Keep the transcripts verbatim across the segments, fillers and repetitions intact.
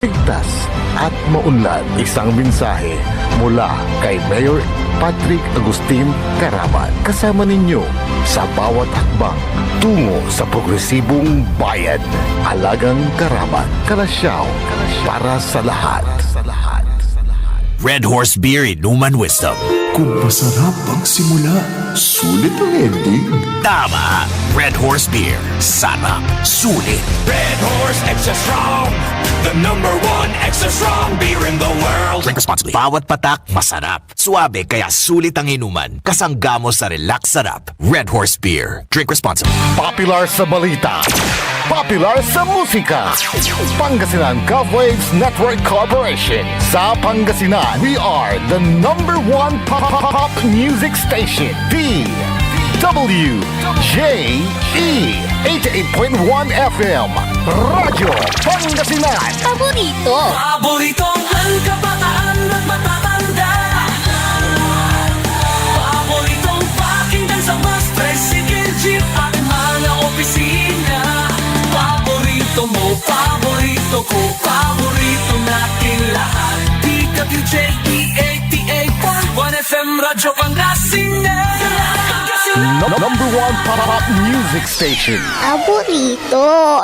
Ligtas at maunlad, isang mensahe mula kay Mayor Patrick Agustin Carabat. Kasama ninyo sa bawat hakbang tungo sa progresibong bayad. Alagang Carabat, Calasiao, para sa lahat. Red Horse Beer, Inuman Wisdom. Kung masarap ang simula, sulit ang ending. Tama! Red Horse Beer. Sarap. Sulit. Red Horse Extra Strong, the number one extra strong beer in the world. Drink responsibly. Bawat patak, masarap. Suabe, kaya sulit ang inuman. Kasangga mo sa relax sarap. Red Horse Beer. Drink responsibly. Popular sa balita. Popular sa musika. Pangasinan Gov Waves Network Corporation. Sa Pangasinan, we are the number one pop, pop, pop music station. D W J E, eighty-eight point one F M, Radyo Pangasinan. Paborito. Paboritong kabataan at matatanda. Paboritong pakinggan sa bus, tricycle, jeep at mga opisina. Paborito mo, paborito ko, paborito natin lahat. D W J E eighty-eight point one F M Radyo Pangasinan. No-, number one pop music station. Paborito.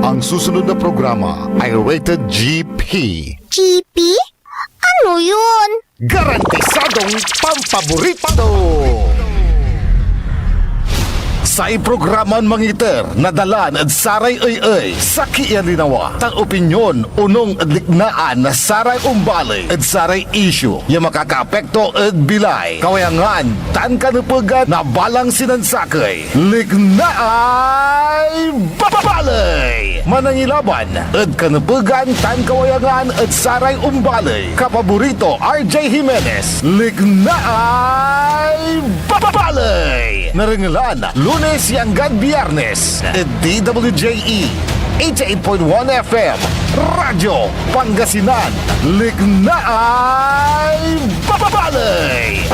Ang susunod na programa ay rated G P. G P? Ano yun? Garantisadong pampaborito! Say programan mangiter na dalan ed saray ey-ey, sakey a linawa, tan opinyon onung ed liknaan na saray ombaley ed saray isyu ya makakaapekto ed bilay, kawayangan, tan kanepegan na balang sinansakey. Liknaay Baley! Manangilaban ed kanepegan tan kawayangan ed saray ombaley. Kapaborito, R J Jimenez. Liknaay Baley! Narengelan, Lunes ya anggad Biyernes, ed D W J E, eighty-eight point one F M, Radyo Pangasinan. Liknaay Baley!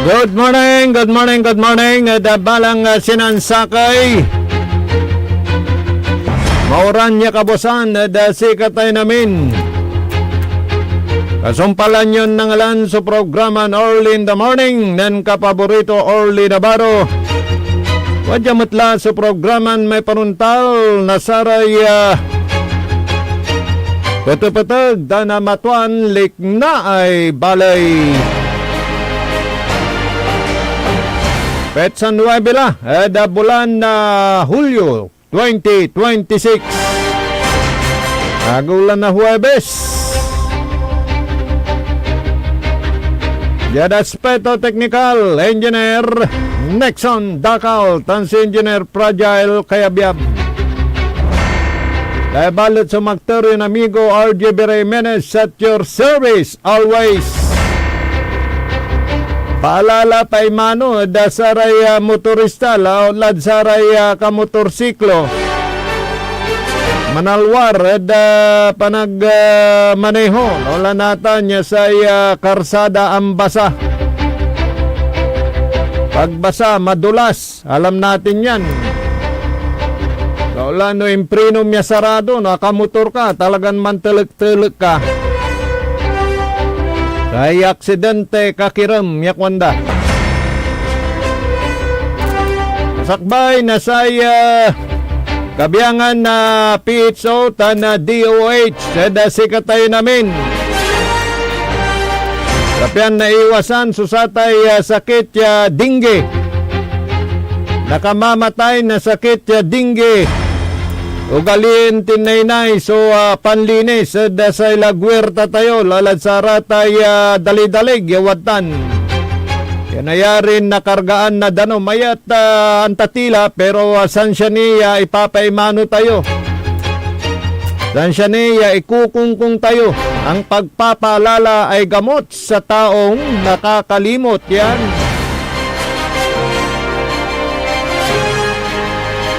Good morning, good morning, good morning, ed, ah, balang, ah, sinansakey. Maoran ya kabuasan, ed, ah, sikatayon amin. Kasumpalan yon nangalan so programan Early in the Morning nen kapaborito Orly Navarro. Wadya met la so programan may panuntal na saray, ah, petepeteg tan amatuan liknaay baley. Petsa nuebe la ed bulan na Hulyo twenty twenty-six. Agew la na Huwebes. Diad aspeto teknikal, Engineer Nixon Dacal tan si Engineer Fragile Kayabyab. Kaya balet so magter yon amigo, R J B Jimenez, at your service always. Paalala pay mano ed, ah, saray, ah, motorista, la-, lad saray, ah, kamotorsiklo. Manalwar ed, ah, panag, ah, maneho, no, la natan ya say, ah, karsada ambasa. Pagbasa, madulas. Alam natin yan. Wala no imprinom ya sarado, no, akamotor ka, talagan mantelek-telek ka. Say aksidente, kakirem ya kuanda. Sakbay na say, ah, kabiangan na P H O tan, ah, D O H ed, ah, sikatayon amin. Sa pian naiwasan so satay, ah, sakit ya dengue. Nakamamatay na sakit ya dengue. Ugalien tinaynay so, ah, panlinis ed, ah, say lagwirta tayo, lalad saratay, ah, dalidalig ya wadtan. Ya nayarin nakargaan na danum, mayat, ah, antatila, pero, ah, sansia ni ya ipapaimano tayo. Sansia ni ya ikukungkung tayo. Ang pagpapaalala ay gamot sa taong nakakalimot yan.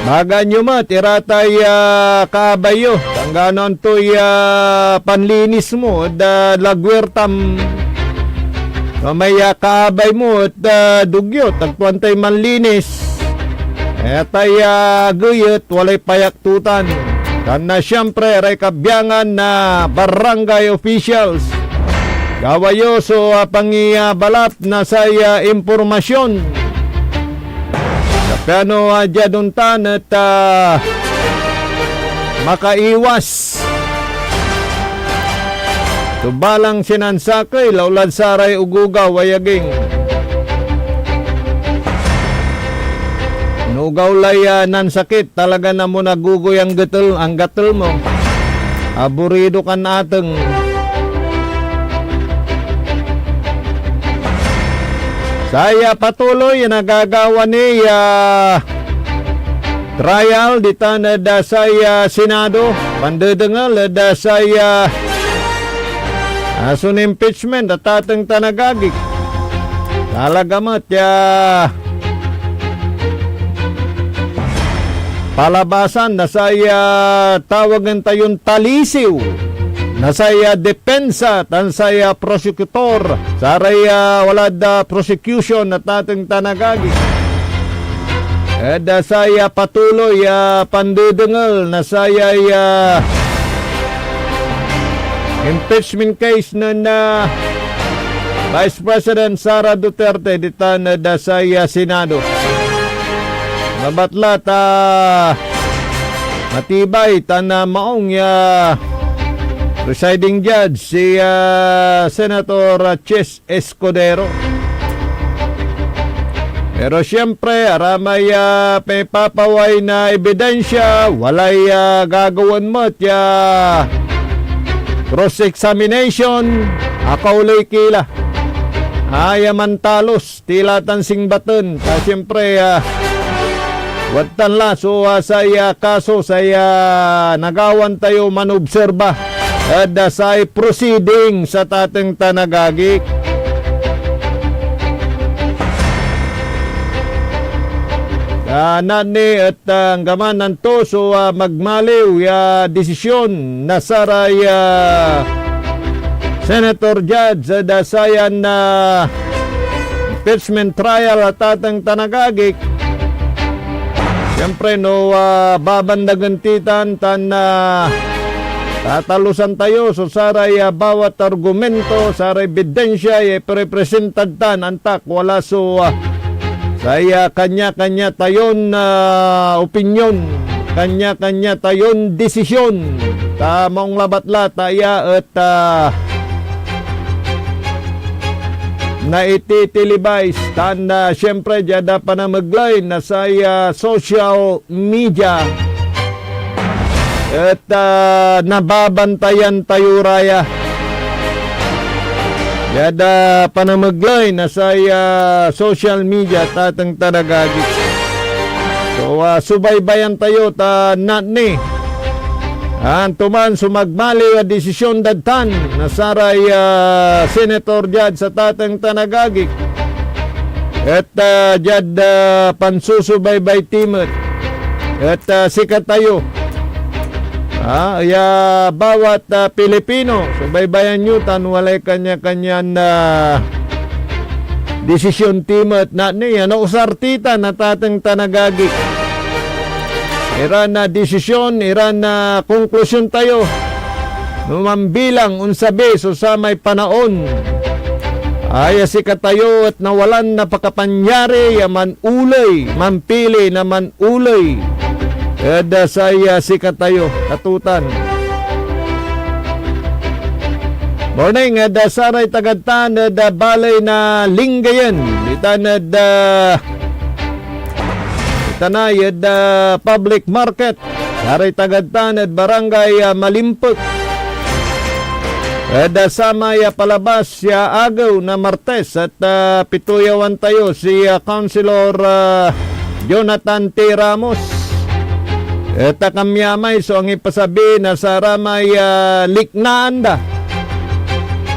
Bagaan yo met, iratay, ah, kaabay yo. Tangganon toy, ah, panlinis mo, da lagwer tam. No, may, ah, kaabay mo et, ah, dugyot, agto antay manlinis. Etay, ah, geyet, walay payaktutan. Tan, ah, siyempre, ray kabyangan na barangay officials. Gawa yo so, ah, pangiabalap na say, ah, impormasyon. Piano, ah, diad ontan et, ah, makaiwas so balang sinansakey, laulad saray ogogaw, ayaging. No ogaw lay, ah, nansakit, talaga na mo nagugoy anggetel, anggatel mo. Aburido kan ateng. Saya patuloy ya nagagawa ni, ah, trial ditan ed, ah, say, ah, Senado, mandedengel ed, ah, say, ah, ah, so impeachment a tateng tan agagik. Talaga met ya palabasan na say, ah, tawagen tayon talisiw na say, ah, depensa tan say, ah, prosecutor, saray, ah, walad, ah, prosecution na tateng tan agagik. Ed, ah, say, ah, patuloy, ah, pandedengel na sayay, ah, impeachment case nen, ah, Vice President Sara Duterte ditan ed, ah, say, ah, Senado. Labat la ta matibay tan, ah, maong ya presiding judge si, ah, Senator, ah, Chiz Escudero. Pero siyempre, aramay, ah, pipapaway na ebidensya, walay, ah, gagawaen met ya cross-examination, akauley ki la. Aya mantalos, tila tan singbaten. Ta siyempre, ah, wadtan la so, ah, say, ah, kaso, say, ah, nagawan tayo manobserba ed, ah, say proceeding sa tateng tan agagik. Ah, nani et, ah, anggaman anto so, ah, magmaliw ya desisyon na saray, ah, senator judge ed, ah, sayan, ah, impeachment trial a tateng tan agagik. Siyempre, no, ah, babandagen ti tan, tan, ah, tatalusan tayo so saray, ah, bawat argumento, saray ebidensya ya iprepresentad tan, antak, wala so, ah, say, ah, kanya-kanya tayon, ah, opinyon, kanya-kanya tayon desisyon. Ta maong labat la ta ya et, ah, naititelevise tan, ah, siyempre, diad, ah, panamegley na say, ah, social media et, ah, nababantayan tayo ra ya. Diad, ah, panamegley na say, ah, social media, tateng tan agagik. So, ah, subaybayan tayo ta natni antoman so magmaliw a desisyon dad tan na saray, ah, senator diad sa tateng tan agagik. Et, ah, diad, ah, pansusubaybay ti met et, ah, sikatayo, ah, ya bawat, ah, Pilipino, subaybayan yo tan walay kanya-kanyan, ah, desisyon ti met. Natni ya nausar ti tan na tateng tan agagik. Iran na desisyon, iran na konklusyon tayo no mambilang onsabi so samay panaon. Aya sikatayo et nawalan na pakapanyari ya manoley, mampili na manoley ed, ah, say, ah, sikatayo, katutan. Morning ed, ah, saray tagad tan ed, ah, baley na Lingayen, ditan ed, ah, Tanay ed, ah, public market. Saray tagad tan ed barangay, ah, Malimpek. Ed, ah, samay, ah, palabas ya agew na Martes et, ah, pituyawan tayo si, ah, Councilor, ah, Jonathan T. Ramos. Et, ah, kamyamay so angipasabi na saramay, ah, liknaan da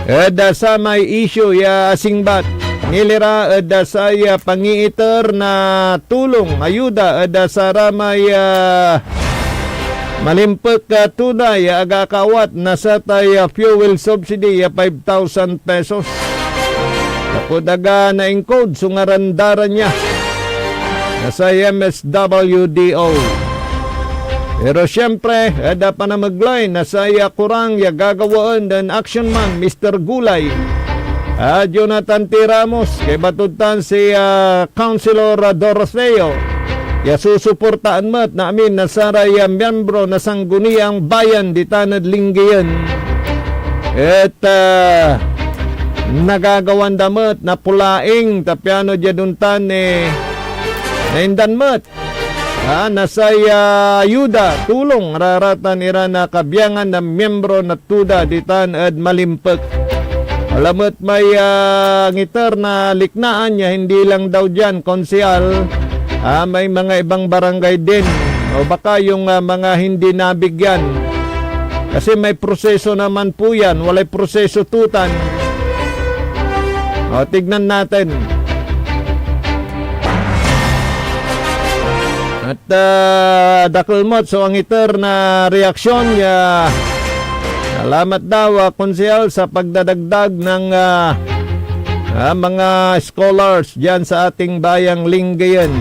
ed, ah, samay isyu ya asingbat. Ngilira ed, ah, say, ah, pangiiter na tulong, ayuda ed, ah, saramay, ah, malimpek a tunay ya agakaawat na satay, ah, fuel subsidy ya five thousand pesos. Lapud aga na-encode so ngaran da ra nia na say M S W D O. Pero siyempre, ed, ah, panamegley na say, ah, kurang ya gagawaen nen Action Man, Mister Gulay, ah, Jonathan T. Ramos, kaiba tod tan si, ah, Councilor, ah, Doroteo, ya susuportaan met na amin na saray, ah, miyembro na Sangguniang Bayan ditan ed Lingayen. Et, ah, nagagawan da met na pulaing ta piano diad ontan, eh, naindan met, ah, na say, ah, ayuda, tulong, raratan iran, ah, kabiangan na miyembro na TUDA ditan ed malimpek. Wala met may, ah, ngiter na liknaan ya hindi lang daw dian, Konsehal, ah, may mga ibang barangay din. O baka yung, ah, mga hindi nabigyan. Kasi may proseso naman po yan. Walay proseso tutan. O, tignan natin. At, ah, dakel met so angiter na reaksyon ya salamat daw, ah, Konsehal, sa pagdadagdag ng, ah, ah, mga scholars diyan sa ating bayang Lingayen.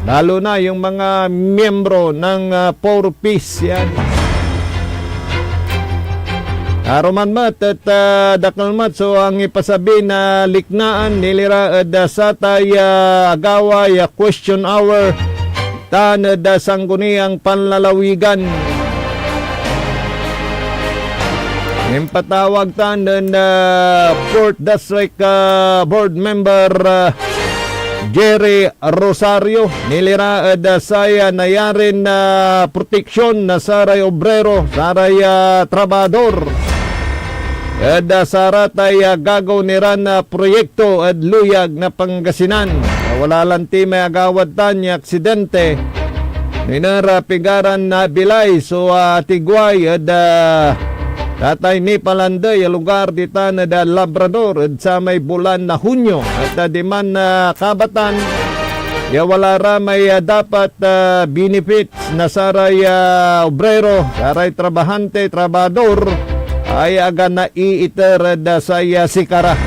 Lalo na yung mga miyembro ng, ah, Four Ps yan. Aruman met et, ah, dakel met so angipasabi na liknaan nilira ed, ah, satay, ah, agawa ya question hour tan ed, ah, Sangguniang Panlalawigan. Impatawag tan nen, ah, Fourth District, ah, Board Member, ah, Jerry Rosario, nilira ed, ah, saya nayarin, ah, proteksyon na saray obrero, saray, ah, trabahador ed, ah, saratay, ah, gagawaen iran, ah, proyekto ed luyag na Pangasinan. Wala lanti may agawad tan ya aksidente. Niner, ah, pigaran nabilay so, ah, tigway ed, ah, Tatay Nipalandey ya lugar ditan ed, ah, Labrador ed samay bulan na Hunyo. Et, ah, diman, ah, kabatan ya wala ra may, ah, dapat, ah, benefits na saray, ah, obrero, saray trabahante, trabahador, ay aga naiiter ed, ah, say, ah, sikara.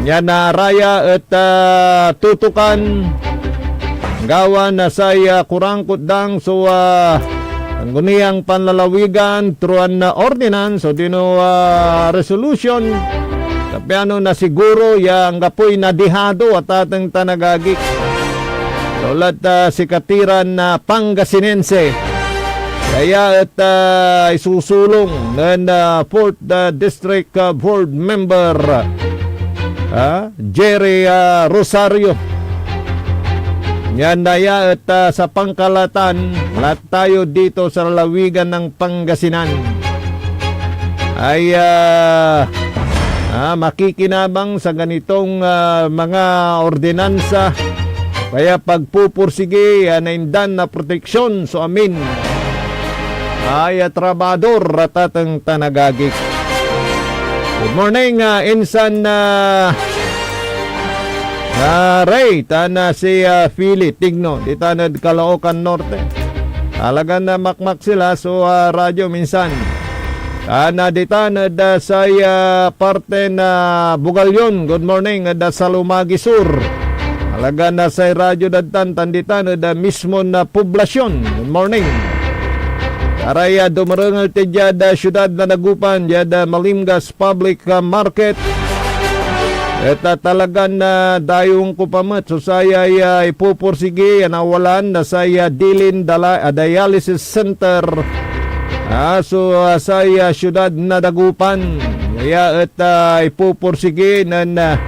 Nia naraya et, ah, tutukan gawa na say, ah, kurangkot dang so, ah, Sangguniang Panlalawigan through an, ah, ordinance odino, ah, resolution. Ta piano nasiguro ya anggapoy nadihado a tateng tan agagik. Laulat, ah, sikatiran, ah, Pangasinense. Kaya et, ah, isusulong nen, ah, Fourth, ah, District, ah, Board Member, ah, Jerry, ah, Rosario. Yan daya et, ah, sa pangkalatan, lahat tayo dito sa lalawigan ng Pangasinan ay, ah, ah, makikinabang sa ganitong, ah, mga ordinansa, kaya pagpupursigi, ah, naindan na proteksyon so amin ay, ah, trabahador, atateng tan agagik. Good morning, ah, insan, ah, Ah, Ray, tan, ah, si, ah, Philly Tigno, ditan ed Caloocan Norte. Talagan, ah, makmak sila so, ah, radyo minsan. Tan, ah, ditan ed, ah, say, ah, parte na Bugallon. Good morning ed, ah, Salumagi Sur. Talagan, ah, say radyo dad tan, tan ditan ed, ah, mismon, ah, poblasyon. Good morning. Aray, ah, dumerengel ti diad, ah, siudad na Dagupan, diad, ah, Malimgas Public, ah, Market. Et, ah, talagan, ah, dayewen ko pa met so sayay, ah, ipupursigi ya nawalaan na say, ah, dilin dala-, ah, dialysis center. Ah, so, ah, say, ah, siudad na Dagupan. Ya et, ah, ipupursigi nen, ah,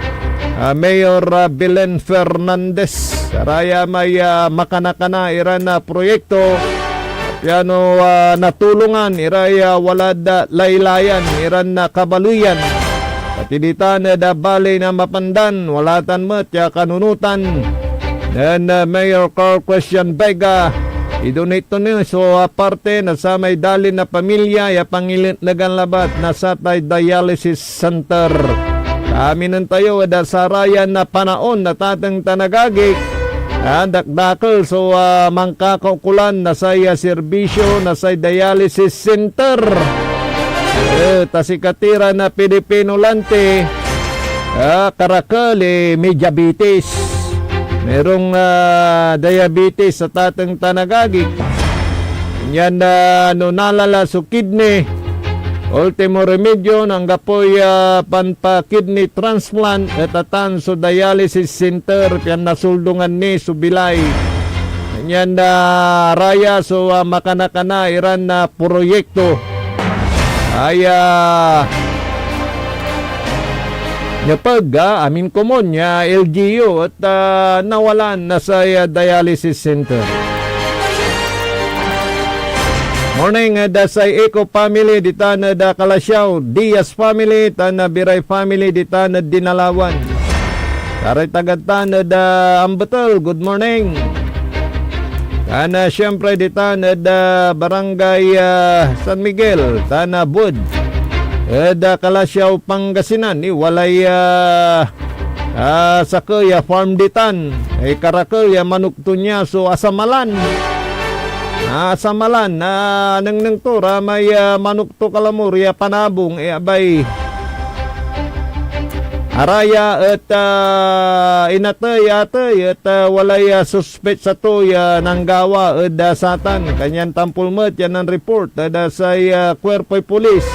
ah, Mayor, ah, Belen Fernandez. Saraya may, ah, makanakana iran, ah, proyekto. Piano, ah, natulongan iray, ah, walad, ah, laylayan iran, ah, kabaleyan. Pati ditan ed, ah, Baley na Mapandan, wala tan met ya kanunotan nen, ah, Mayor Carl Christian Vega. Idonate to ni so, ah, parte na samay dalin na pamilya ya pangiletnegan labat na satay dialysis center. Aminen tayo ed, ah, sarayan na panaon na tateng tan agagik, ah, dakdakel so, ah, mankakaukolan na say, ah, serbisyo na say dialysis center. Eh, ta sikatira na Pilipino lanti, Ah, karakel, eh, may diabetes. Merong, ah, diabetes sa tateng tan agagi. Yan, ah, no nalala so kidney, ultimo remedyo, anggapoy, ah, panpa-kidney transplant, et atan so dialysis center, pian nasuldungan ni so bilay. Yan, ah, raya so, ah, makanakana iran, ah, proyekto. Ay, ah, nepeg, ah, amin komon ya L G U et, ah, nawalan na say, ah, dialysis center. Morning, ah, da say Eco family ditan ed, ah, Calasiao, Diaz family, tan, ah, Biray family ditan ed Dinalawan. Saray tagad tan ed, ah, Ambetel, good morning. Tan, ah, siyempre, ditan ed, ah, Barangay, ah, San Miguel, tan, ah, Bued. Ed, ah, Calasiao, Pangasinan, ni walay, ah, ah, sakey ya farm ditan. Ay karakel ya manok to nia so asamalan. Ah, asamalan, ah, nengneng to ra may, ah, manok to kalamor ya panabong, eh, abay. Araya et, ah, inatey-atey et, ah, walay, ah, suspetsa to ya nanggawa ed, ah, satan. Kanyan tampol met ya nan-report ed, ah, say, ah, kuerpoy pulis.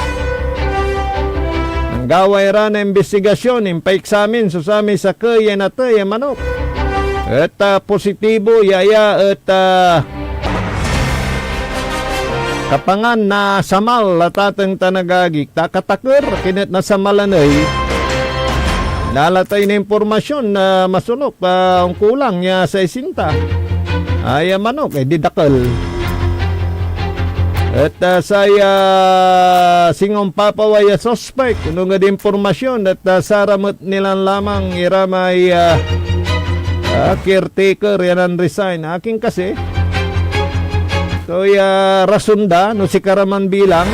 Nanggawa ira na imbestigasyon, impaeksamin so samay sakey ya inatey ya manok. Et, ah, positibo ya aya et, ah, kapangan na samal a tateng tan agagi, ta akataker, akin et nasamalan ey. Nalatay na impormasyon na masolok, ah, onkulang ya saisinta. Ay, ah, manok, eh, di dakel. Et, ah, say, ah, singa ompapaway a suspek, onung ed impormasyon, et, ah, sara met nilan lamang ira may, ah, ah, caretaker ya nan-resign. Akin kasi, toy, ah, rason da, no sikara man bilang.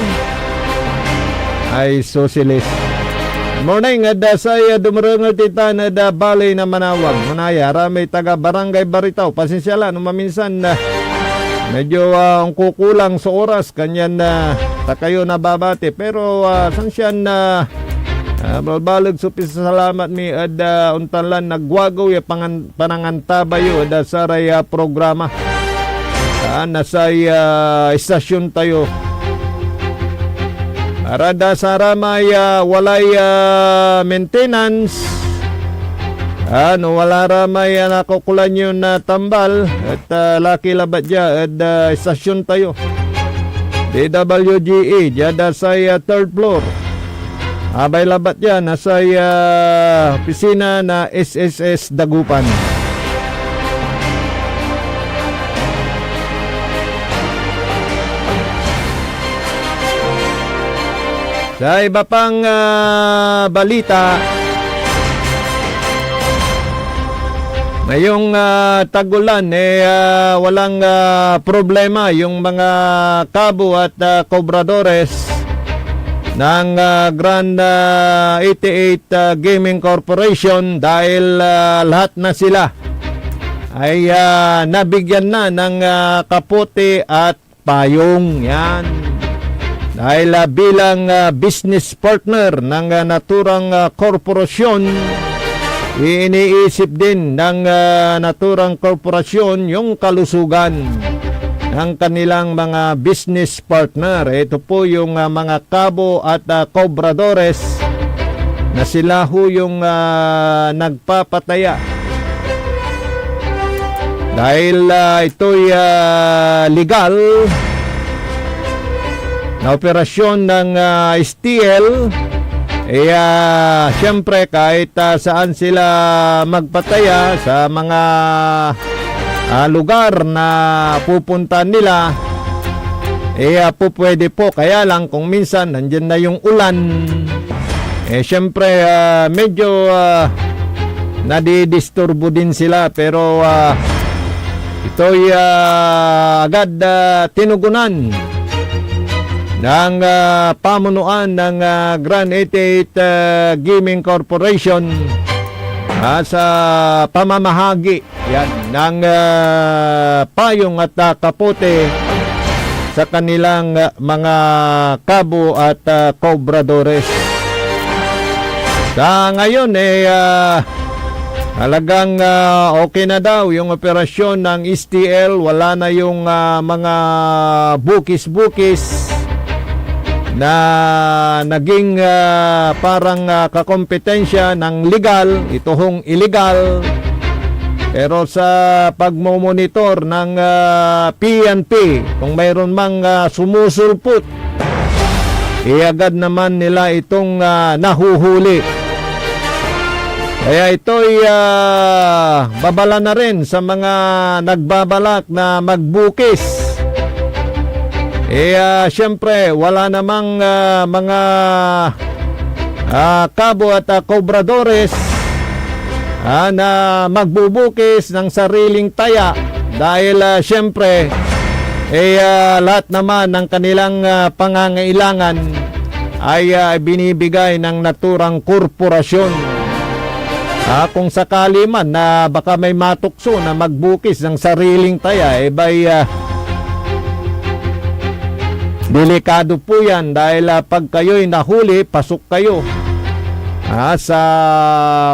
Ay, sosilis. Morning, ed, ah, say, ah, dumerengel ditan ed, ah, Baley na Manawag. Manaya, aramay taga Barangay Baritaw. Pasensya la no maminsan, ah, medyo, ah, onkukulang so oras, kanyan, ah, ta kayo nababati. Pero, ah, sansian, ah, ah, balbaleg so pisasalamat mi ed, ah, ontan lan nagwagew ya pangan-, panangantaba yo ed, ah, saray, ah, programa. Ah, na say, ah, istasyon tayo. Para da saramay, ah, walay, ah, maintenance. Ah, no wala ra may, ah, nakaukolan yon, ah, tambal, et, ah, laki labat dia ed, ah, istasyon tayo. D W G E, dia da say, ah, third floor. Abay labat dia na say, ah, opisina na S S S Dagupan. Sa iba pang, ah, balita, ngayong, ah, tag-ulan, eh, ah, walang, ah, problema yung mga kabo at, ah, kobradores ng, ah, Grand, ah, eighty-eight, ah, Gaming Corporation dahil, ah, lahat na sila ay, ah, nabigyan na ng, ah, kapote at payong, yan. Dahil, ah, bilang, ah, business partner ng, ah, naturang, ah, korporasyon, iniisip din ng, ah, naturang korporasyon yung kalusugan ng kanilang mga business partner. Ito po yung, ah, mga kabo at, ah, kobradores na sila ho yung, ah, nagpapataya. Dahil, ah, ito'y, ah, legal na operasyon ng, ah, S T L, eh, ah, siyempre, kahit, ah, saan sila magpataya sa mga, ah, lugar na pupuntahan nila, eh, ah, pupwede po. Kaya lang kung minsan, nandiyan na yung ulan, eh, siyempre, ah, medyo, ah, nadidisturbo din sila. Pero, ah, ito'y, ah, agad, ah, tinugunan ng, ah, pamunuan ng, ah, Grand eighty-eight, ah, Gaming Corporation, ah, sa pamamahagi yan ng, ah, payong at, ah, kapote sa kanilang, ah, mga kabo at, ah, kobradores. Sa ngayon, eh, ah, talagang, ah, okay na daw yung operasyon ng S T L. Wala na yung, ah, mga bukis-bukis na naging, ah, parang, ah, kakompetensya ng legal, ito hong illegal. Pero sa pagmomonitor ng, ah, P N P, kung mayroon mang, ah, sumusulpot, iagad naman nila itong, ah, nahuhuli. Kaya ito'y, ah, babala na rin sa mga nagbabalak na magbukis. Eh, ah, siyempre, wala namang, ah, mga, ah, kabo at, ah, kobradores, ah, na magbubukis ng sariling taya dahil, ah, siyempre, eh, ah, lahat naman ng kanilang, ah, pangangailangan ay, ah, binibigay ng naturang korporasyon. Ah, kung sakali man na baka may matukso na magbukis ng sariling taya, eh, bay, ah, delikado po yan dahil, ah, pag kayo'y nahuli, pasok kayo, ah, sa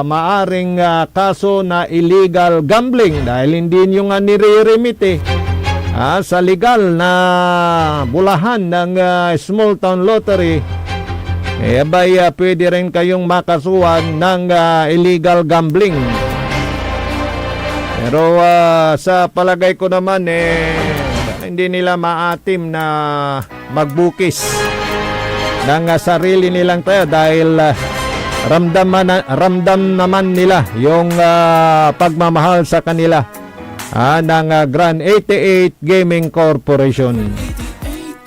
maaring, ah, kaso na illegal gambling dahil hindi nyo nga nire-remit, eh, ah, sa legal na bulahan ng, ah, small town lottery. Eh, abay, ah, pwede rin kayong makasuhan ng, ah, illegal gambling. Pero, ah, sa palagay ko naman, eh, hindi nila maatim na magbukis ng, ah, sarili nilang taya dahil, ah, ramdam man, ramdam naman nila yung, ah, pagmamahal sa kanila, ah, ng, ah, Grand eighty-eight Gaming Corporation. Eighty-eight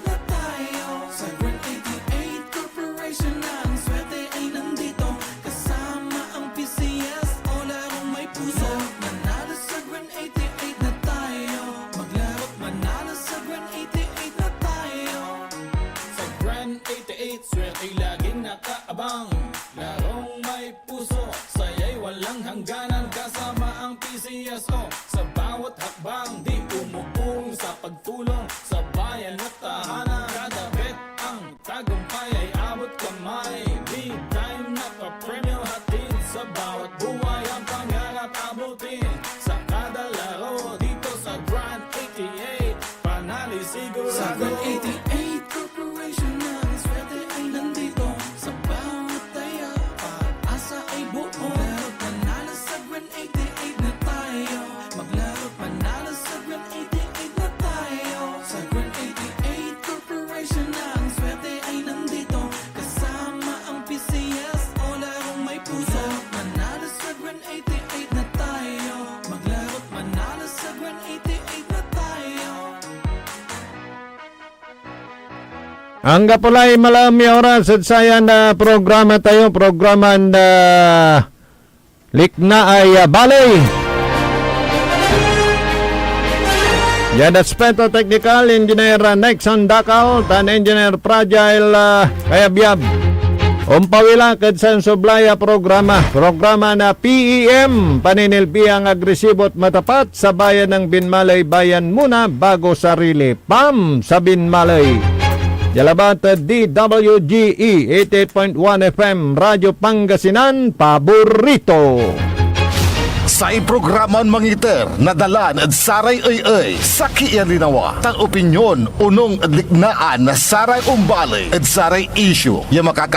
na tayo. Sa Grand eighty-eight Corporation na ang swerte ay nandito. Kasama ang P C S o larong may puso. Manalo sa Grand eighty-eight na tayo. Maglaro't manalo sa Grand eighty-eight na tayo. Sa Grand eighty-eight, swerte laging nakaabang. Larong may puso, saya'y walang hangganan. Kasama ang P C S o sa bawat hakbang. Di umuurong sa pagtulong sa bayan at tahanan. Kada bet ang tagumpay ay abot kamay. Big time na papremyo hatid sa bawat buhay ang pangarap abutin. Sa kada laro dito sa Grand eighty-eight, panalo sigurado. Sa Grand eighty-eight Corporation na ang swerte ay nandito. Sa bawat taya, pag-asa ay buo. Laro panalo sa Grand eighty-eight na tayo. Maglaro panalo sa Grand eighty-eight na tayo. Sa Grand eighty-eight Corporation na ang swerte ay nandito. Kasama ang P C S o larong may puso. Manalo sa Grand eighty-eight na tayo. Maglaro panalo sa Grand eighty-eight na tayo. Anggapo lay malam ya oras ed sayan, ah, programa tayo, programa na Liknaay, ah, Baley. Diad aspeto teknikal, Engineer, ah, Nexon Dacal, tan Engineer Fragile, ah, Kayabyab. Ompawil ak ed sansublay a programa, programa na P E M, paninilbiang agresibo at matapat sa bayan ng Binmaley, bayan muna bago sarili. Pam sa Binmaley. Dia labat ed D W G E eighty-eight point one F M, Radyo Pangasinan, paborito. Say programan mangiter na dalan ed saray ey-ey, sakey ya linawa, tan opinyon onung ed liknaan na saray ombaley ed saray isyu ya makaka-